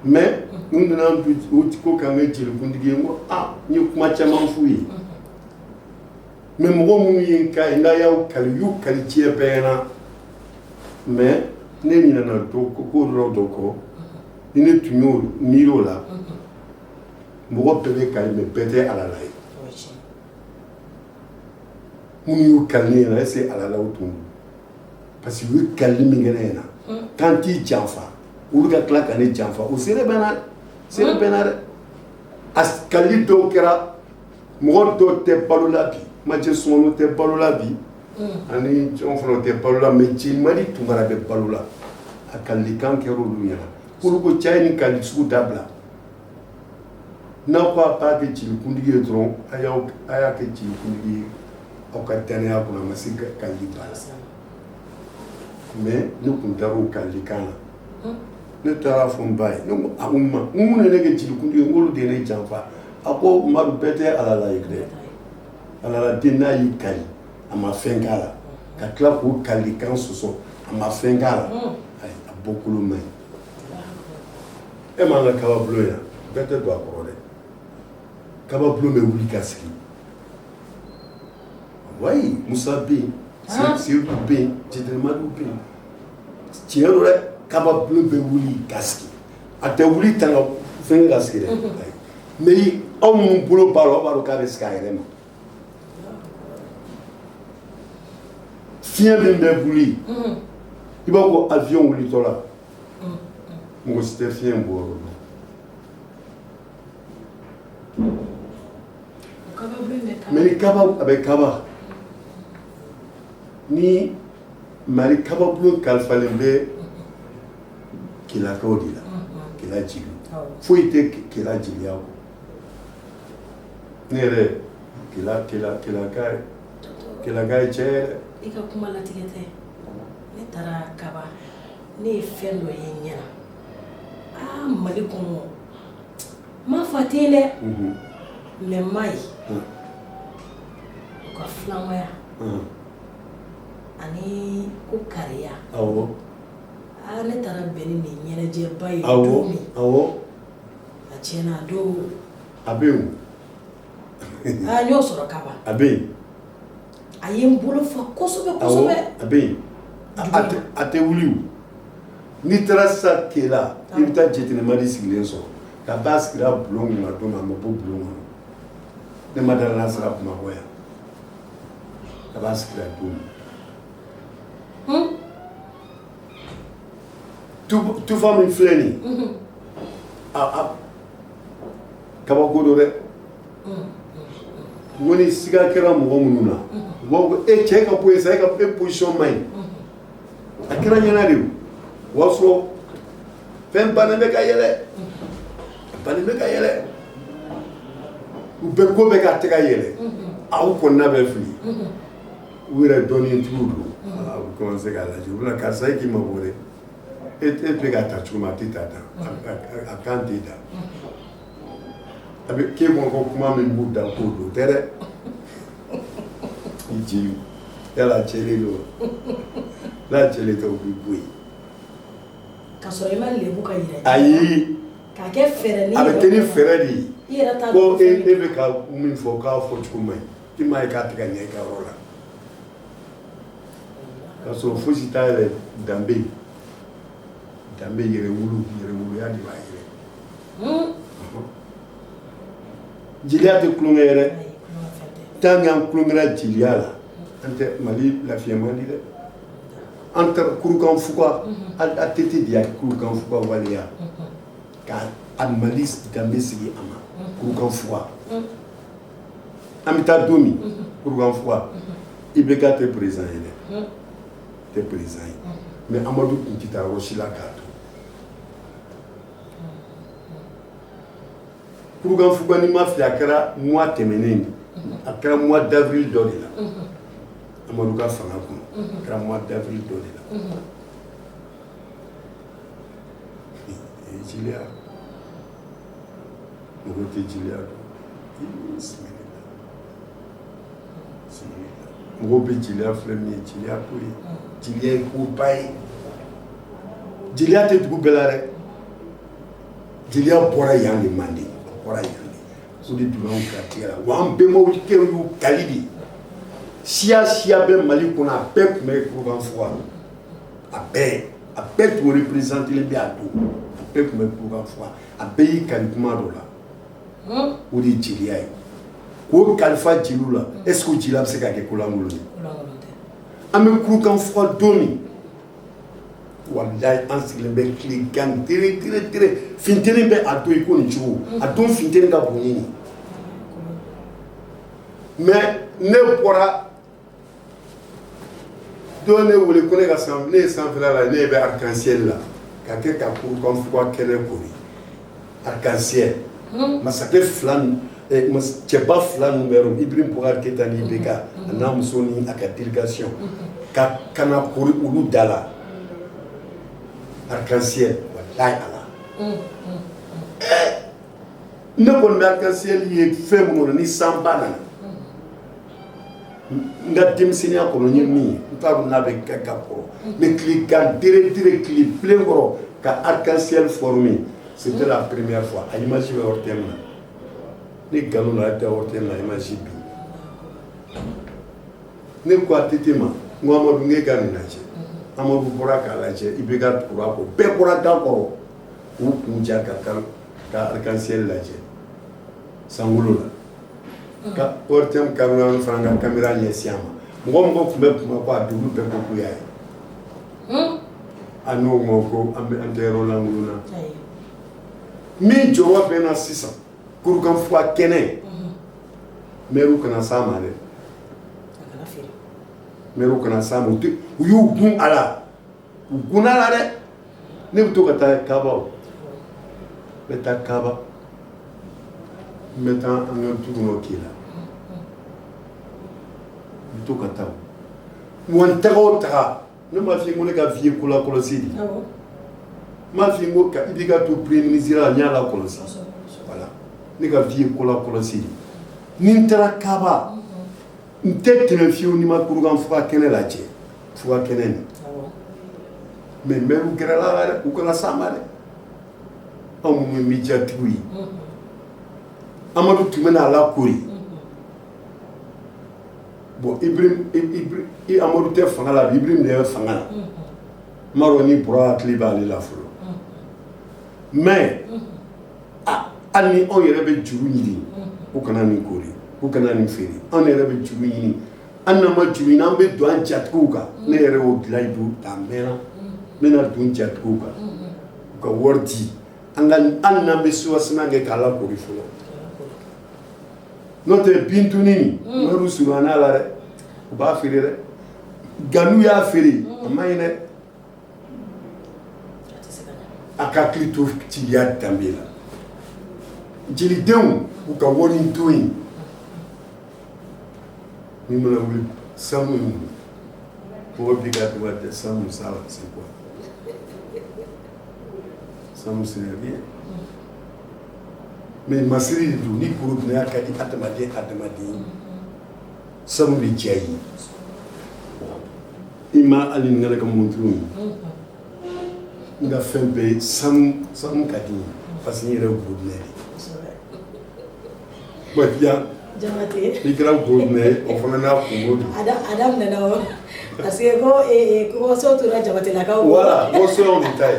Mais n nana o ko k'an kɛ jelikuntigi ye. N ko aa, n ye kuma caman f'u ye, mais mɔgɔ minnu ye n ka ye, n'a y'aw kali, u y'u kali diɲɛ bɛɛ ɲɛna. Mais ne ɲinɛna dɔ ko dɔ dɔ kɔ. Ni ne tun y'o miiri o la, mɔgɔ bɛɛ bɛ kali, mais bɛɛ tɛ ala la ye. Minnu y'u kali ne ɲɛna, est ce que ala la tun don? Parce que u ye kalili min kɛ ne ɲɛna k'an t'i janfa, olu ka tila ka ne janfa, o seere bɛ n na, seere bɛ n na dɛ. A kalili dɔw kɛra, mɔgɔ dɔw tɛ balo la bi, Majɛ Sumano tɛ balo la bi, ani jɔn fana tɛ balo la, mais Jeli Tunkara bɛ balo la. A kalilikan kɛra olu ɲɛna, k'olu ko cɛ ye nin kalili sugu dabila. N'aw ko a b'a kɛ jelikuntigi ye dɔrɔn, a y'a kɛ jelikuntigi ye aw ka danaya kɔnɔ, a ma se kalili ba la. Mais ne tun dar'o kalilikan na. Ne taara fɔ n ba ye, ne ko a ko ma n mun ye ne kɛ jelikuntigi ye, n k'olu de ye ne janfa. A ko Madu, bɛɛ tɛ ala la ye dɛ. Ala la den, n'a y'i kali, a ma fɛn k'a la, ka tila k'o kalilikan sɔsɔ, a ma fɛn k'a la, ayi, a bɔkolo man ɲi. E m'an ka kababulon yan, bɛɛ tɛ don a kɔrɔ dɛ. Kababulon bɛ wuli ka sigi. Wayi, Musa bɛ yen, Seyidu bɛ yen, Jɛnɛmadu bɛ yen. Tiɲɛ don dɛ, kababulon bɛ wuli ka sigi. A tɛ wuli tan ka fɛn ka sigi dɛ, mais aw minnu bolo b'a la, aw b'a dɔn k'a bɛ sigi a yɛrɛ ma. Fiɲɛ min bɛ wuli, i b'a ko avion wulitɔ la, mɔgɔ si tɛ fiɲɛ bɔ yɔrɔ dɔn. Mais ni kaba, a bɛ kaba ni Mali kababulon kalifalen bɛ Kelakaw de la, Kela jeliw. Foyi tɛ Kela jeliya kɔ. Ne yɛrɛ Kela Kela Kelaka ye, Kelaka ye cɛ yɛrɛ. I ka kuma latigɛ tɛ. Ne taara Kaba, ne ye fɛn dɔ ye n ɲɛ na. Aa, Mali kɔnɔ, n m'a fɔ a tɛ yen dɛ, mais n m'a ye u ka filamaya ani ko kariya. Aa, ne taara bɛn ni nin ɲɛnajɛba ye don min, a tiɲɛna a don. A bɛ yen. Aa, n y'o sɔrɔ Kaba. A bɛ yen. A ye n bolo fa kosɛbɛ kosɛbɛ. A bɛ yen, a tɛ wuli. O n'i taara sisan Kela, i bɛ taa Jɛtɛnɛmadi sigilen sɔrɔ. Ka ba sigira bulon kɔnɔ don min, a ma bɔ bulon kɔnɔ. Ne ma dala n'a sera Bamakɔ yan, ka b'a sigira don min. Tufa min filɛ nin ye, a kabako don dɛ. N ko ni siga kɛra mɔgɔ minnu na, u b'a fɔ ko e cɛ ka bɔ yen sa, e ka e position man ɲi. A kɛra ɲɛna de. O y'a sɔrɔ fɛn bannen bɛ ka yɛlɛ, a bannen bɛ ka yɛlɛ, u bɛɛ ko bɛ k'a tɛ ka yɛlɛ, aw kɔnɔna bɛ fili. U yɛrɛ dɔnnitigiw don, u bɛ commencer k'a lajɛ, u bɛna karisa, e k'i mabɔ dɛ, e bɛ k'a ta cogo min, a tɛ ta tan, a kan tɛ da. A bɛ k'e kɔnɔ ko kuma min b'u da k'o don tɛ dɛ. I jeliw yala a jɛlen don wa? N'a jɛlen tɛ, u bɛ bɔ yen. Ka sɔrɔ i ma lebu ka yira. Ayi. K'a kɛ fɛɛrɛ ni. A bɛ kɛ ni fɛɛrɛ de ye. I yɛrɛ t'a dɔn. Ko e bɛ ka min fɔ k'a fɔ cogo man ɲi, i m'a ye k'a tɛ ka ɲɛ i ka yɔrɔ la. K'a sɔrɔ fosi t'a yɛrɛ danbe danbe yɛrɛwolo, yɛrɛwoloya de b'a yɛrɛ. Jeliya tɛ tulonkɛ yɛrɛ. Tant qu'an tulonkɛra jeliya la, an tɛ Mali lafiya man di dɛ. An taara Kurukan Fuga, ATT de y'a Kurukan Fuga waleya ka a Mali danbe sigi a ma. Kurukan Fuga, an bɛ taa don min Kurukan Fuga, IBK tɛ président ye dɛ. Tɛ président ye, mais Amadu tun tɛ taa yɔrɔ si la k'a to Kurukanfuga. Ni ma fili, a kɛra mois tɛmɛnen, a kɛra mois d'avril dɔ de la, Amadu ka fanga kɔnɔ, a kɛra mois d'avril dɔ de la. Jeliya, mɔgɔ tɛ jeliya dɔn. Mɔgɔw bɛ jeliya filɛ min ye, jeliya to ye, jeliya ye koba ye. Jeliya tɛ dugu bɛɛ la dɛ. Jeliya bɔra yan de, Manden, a bɔra yan de. O de donna anw garijɛgɛ la wa. An bɛnbaw kɛw y'u kali de. Siya siya bɛ Mali kɔnɔ, a bɛɛ tun bɛ Kurukanfuga, a bɛɛ tun représenté bɛ a don, a bɛɛ tun bɛ Kurukanfuga, a bɛɛ y'i kali kuma dɔ la. O de ye jeliya ye, k'o kalifa jeliw la. Est ce que o jeliya bɛ se ka kɛ kolankolon ye? An bɛ Kurukanfuga don min, walayi, an sigilen bɛ tile gan tere tere tere, funteni bɛ a don i ko nin cogo, a don funteni ka bon ni nin. Mais ne bɔra don, ne wele ko ne ka san, ne ye sanfɛla la, ne bɛ arc-en-ciel la ka kɛ ka Kurukanfuga kɛnɛ kori, arc-en-ciel. Masakɛ fila, cɛba fila ninnu bɛ yɔrɔ, Ibrahim Boubacar Keïta ni IBK, a n'a muso ni a ka délégation ka na kori olu da la, arc-en-ciel. Walayi ala, ne kɔni bɛ arc-en-ciel ye fɛn min kɔnɔ ni sanba nana, n ka denmisɛnninya kɔnɔ, n ye min ye, n t'a dɔn n'a bɛ kɛ ka kɔrɔ, mais tile gan tere tere, tile bilen kɔrɔ ka arc-en-ciel former, c'était la première fois. A image bɛ ORTM na. Ni nkalon don, a tɛ ORTM na image bi. Ne ko ATT ma, n ko Amadu, n k'e ka nin lajɛ. Amadu bɔra k'a lajɛ, IBK tugura a kɔ, bɛɛ bɔra da kɔrɔ k'u kun ja ka arc-en-ciel lajɛ sankolo la, ka ORTM caméra fana ka caméra ɲɛsin a ma. Mɔgɔ mɔgɔ tun bɛ Bamakɔ a don, olu bɛɛ ko k'u y'a ye. A n'o ma ko an bɛ an tɛ yɔrɔ lankolon na. Min jɔyɔrɔ bɛ n na sisan, Kurukanfuga kɛnɛ, maire kana s'a ma dɛ, maire kana s'a ma. U y'u gun a la, u gunna a la dɛ. Ne bɛ to ka taa Kaba, o n bɛ taa Kaba, n bɛ taa an ka du kɔnɔ Kela, n bɛ to ka taa wa. N taga o taga, ne m'a f'i ye ko ne ka vie ye ko la kɔlɔsi de. N m'a f'i ye ko i b'i ka to premier ministre la, n y'a la kɔlɔsi. Voilà, ne ka vie ye ko la kɔlɔsi de. Ni n taara Kaba, n tɛ tɛmɛ fiyewu ni ma Kurukanfuga kɛnɛ lajɛ, fuga kɛnɛ nin. Mais maire gɛrɛla la dɛ, u kana s'a ma dɛ. Anw minnu ye médiatigiw ye, Amadu tun bɛna a lakori. Bon, Ibrahim, Amadu tɛ fanga la bi, Ibrahim de bɛ fanga la. N m'a dɔn ni Bura hakili b'ale la fɔlɔ. Mais hali ni anw yɛrɛ bɛ juru ɲini, u kana nin kori, u kana nin feere. Anw yɛrɛ bɛ juru ɲini, hali n'an ma juru ɲini, an bɛ don an jatigiw kan. Ne yɛrɛ y'o layidu ta, a mɛnna. N bɛna don jatigiw kan, u ka wari di an ka, hali n'an bɛ soubassement kɛ k'a lakori fɔlɔ. N'o tɛ, bintuni nin, maire surunyana la dɛ, u b'a feere dɛ. Nka n'u y'a feere, a ma ɲi dɛ. A ka hakili to jeliya danbe la. Jelidenw, u ka wari don yen ni mana wuli, sanu ye mun mɔgɔ bi ka to ka sanu, ça c'est quoi? Sanu, c'est rien. Mais masiri de don. Ni gorobinɛya ka di adamaden adamaden ye, sanu bɛ diya i ye. I ma hali ni ne ka montre ye, n ka fɛn bɛɛ ye sanu. Sanu ka di n ye parce que n yɛrɛ ye gorobinɛ de ye. Bon, yan n'i kɛra gorobinɛ ye, o fana n'a kungo don. A daminɛna o parce que ko waso tora Jabatelakaw. Voilà, waso y'anw de ta ye.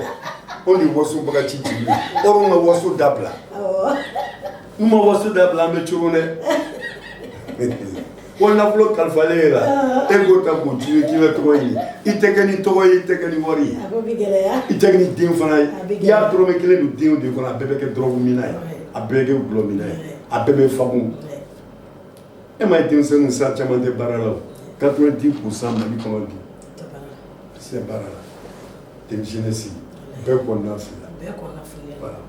Anw de ye wasobagaci jigi ye. Or anw ka waso dabila, n'u ma waso dabila, an bɛ cogo dɛ. Ko nafolo kalifalen e la, e k'o ta k'o jigi k'i bɛ tɔgɔ ɲini, i tɛ kɛ ni tɔgɔ ye, i tɛ kɛ ni wari ye. A ko bɛ gɛlɛya. I tɛ kɛ ni den fana ye. A bɛ I y'a gɛlɛya. Dɔrɔmɛ kelen don denw de kɔnɔ, a bɛɛ bɛ kɛ dɔrɔgu minna ye, a bɛɛ bɛ kɛ gulɔ minna ye, a bɛɛ bɛ fagun. E ma ye, denmisɛnninw sa caman tɛ baara la o, 90 % Mali kɔnɔ bi. Se baara la den jeunesse bɛɛ kɔnɔna filila. Bɛɛ kɔnɔna filila. Voilà,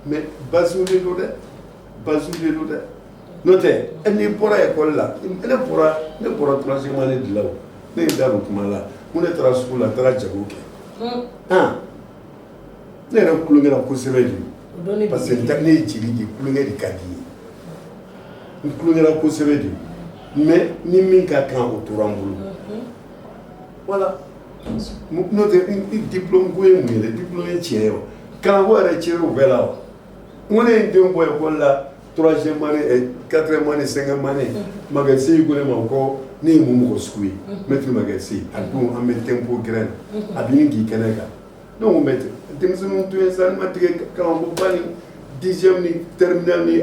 mais base de don dɛ, base de don dɛ. N'o tɛ, n'i bɔra école la, ne bɔra troisième année de la o, ne ye n da don kuma la n ko ne taara sugu la, n taara jago kɛ. Han, ne yɛrɛ kulonkɛra kosɛbɛ de, parce que ne ye jeli de ye, kulonkɛ de ka di n ye. N kulonkɛra kosɛbɛ de, mais ni min ka kan, o tora n bolo. Voilà, n'o tɛ, diplôme ko ye mun ye dɛ? Diplôme ye tiɲɛ ye wa? Kalanko yɛrɛ tiɲɛ o bɛɛ la wa? N ko ne ye n denw bɔ école la, troisième année, quatrième année, cinquième année. Magasi ko ne ma ko ne ye mun mɔgɔ sugu ye? Maître Magasi, a don an bɛ tempo gɛrɛn na, a bɛ ɲini k'i kɛnɛ kan. Ne ko maître, denmisɛnninw to yen sa, ne ma tigɛ kalanko ba ni dixième ni terminale ni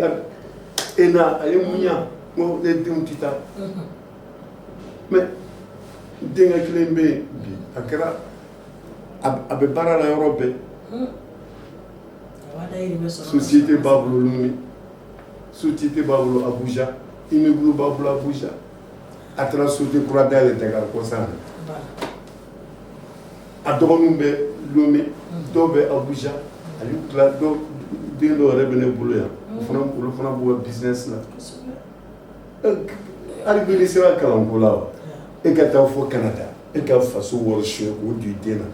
ENA, a ye mun ɲa? N ko ne denw tɛ taa. Mais denkɛ kelen bɛ yen bi, a kɛra, a bɛ baara la yɔrɔ bɛɛ. Société b'a bolo Lomé, société b'a bolo Abuja, immeuble b'a bolo Abuja. A taara société kura dayɛlɛ Dakar kɔsan na. A dɔgɔninw bɛ Lomé, dɔw bɛ Abuja. A y'u tila dɔw, den dɔw yɛrɛ bɛ ne bolo yan, o fana, olu fana b'u ka business la. Hali bi n'i sera kalanko la wa, e ka taa fɔ Canada, e ka faso wari suɲɛ k'o don i den na,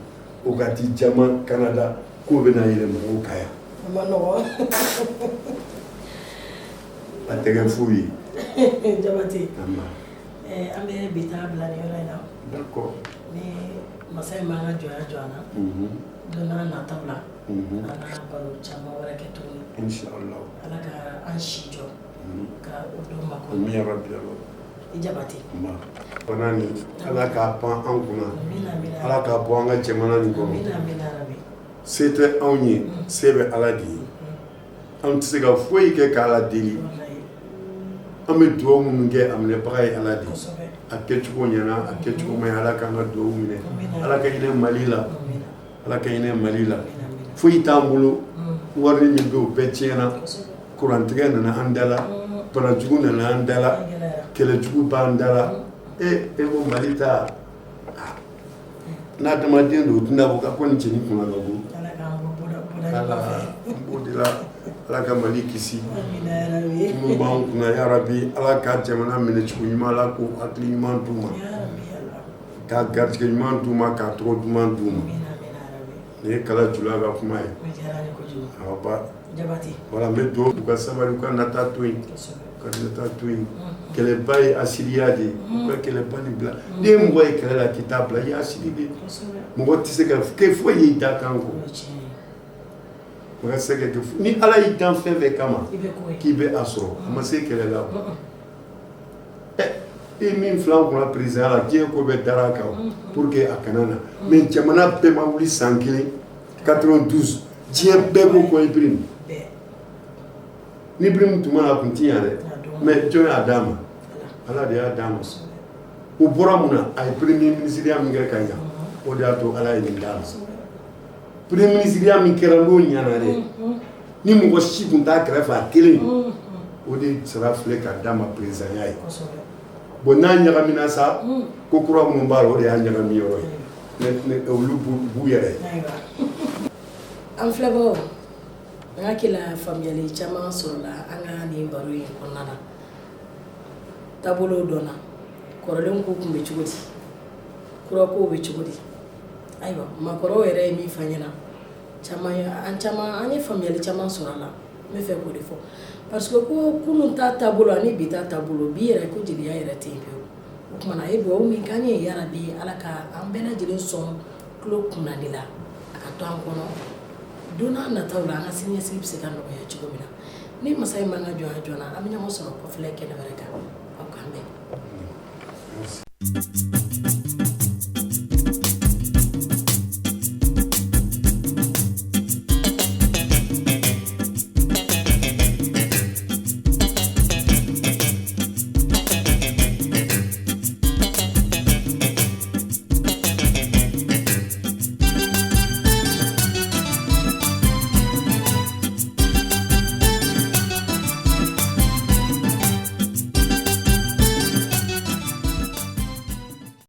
o ka t'i jama Canada k'o bɛna yɛlɛ mɔgɔw kan yan. A ma nɔgɔn. A tɛ kɛ foyi ye. Jabate, an bɛ bi ta bila nin yɔrɔ in na. D'accord. Ni masa in b'an ka jɔnya jɔ an na, don n'a nataw la, an ka baro caman wɛrɛ kɛ tuguni. Inshallah. Ala ka an si jɔ ka o don makɔnɔ. Amin ya rabbi Allah. I Jabate. Bana nin, Ala k'a pan an kunna. Amina, amina. Ala k'a bɔ an ka jamana nin kɔnɔ. Amina, amina rabi. Se tɛ anw ye, se bɛ Ala de ye. An tɛ se ka foyi kɛ k'Ala deli. An bɛ dugawu minnu kɛ, a minɛbaga ye Ala de ye. A kɛcogo ɲɛna, a kɛcogo ma ɲi, Ala k'an ka dugawu minɛ. Ala ka hinɛ Mali la, Ala ka hinɛ Mali la. Foyi t'an bolo, wari min bɛ, o bɛɛ tiɲɛna. Kurantigɛ nana an da la, banajugu nana an da la, kɛlɛjugu b'an da la. E e ko Mali ta n'a adamaden don, o tɛna fɔ ko nin cɛnin kunna ka go. Ala n b'o de la, Ala ka Mali kisi. Minnu b'an kunna, yarabi, Ala ka jamana minɛ cogo ɲuman, Ala k'o hakili ɲuman d'u ma, k'a garijɛgɛ ɲuman d'u ma, k'a tɔgɔ duman d'u ma. Nin ye Kala Jula ka kuma ye. Ba voilà, n bɛ dugawu u ka sabali, u ka nata to yen, u ka nata to yen. Kɛlɛba ye asiriya de ye, u ka kɛlɛba nin bila. N'i ye mɔgɔ ye kɛlɛ la k'i t'a bila, i ye asiri de ye. Mɔgɔ tɛ se ka kɛ foyi y'i da kan kɔ. Mɔgɔ tɛ se ka kɛ, ni Ala y'i dan fɛn fɛn kama k'i bɛ a sɔrɔ, a ma se kɛlɛ la. Ɛ, e min filɛ an kunna président la, diɲɛ ko bɛɛ dara a kan pour que a kana na, mais jamana bɛɛ ma wuli san kelen 92, diɲɛ bɛɛ ko ko Ibrahim. Ni Ibrahim tun ma na, a tun ti ɲa dɛ. Mais jɔn y'a d'a ma? Ala de y'a d'a ma. O bɔra mun na? A ye premier ministre min kɛ ka ɲa, o de y'a to Ala ye nin d'a ma. Premier ministre min kɛra, n'o ɲana dɛ, ni mɔgɔ si tun t'a kɛrɛfɛ, a kelen, o de sara filɛ ka d'a ma président ya ye. Bon, n'a ɲagamina sa, ko kura minnu b'a la, o de y'a ɲagami yɔrɔ ye, olu b'u yɛrɛ ye. An filɛbagaw, an hakili la faamuyali caman sɔrɔla an ka nin baro in kɔnɔna na. Taabolow dɔnna, kɔrɔlen ko tun bɛ cogo di, kura kow bɛ cogo di? Ayiwa, maakɔrɔw yɛrɛ ye min fɔ an ɲɛna, caman an caman an ye faamuyali caman sɔrɔ a la. N bɛ fɛ k'o de fɔ, parce que ko kunun ta taabolo ani bi ta taabolo, bi yɛrɛ ko jeliya yɛrɛ tɛ yen pewu. O kumana, a ye dugawu min k'an ye, yarabi, Ala ka an bɛɛ lajɛlen sɔn tulo kunnandi la, a ka to an kɔnɔ don n'a nataw la, an ka siniɲɛsigi bɛ se ka nɔgɔya cogo min na. Ni masa in b'an ka jɔnya joona, an bɛ ɲɔgɔn sɔrɔ kɔfilɛ kɛnɛ wɛrɛ kan. Aw k'an bɛn.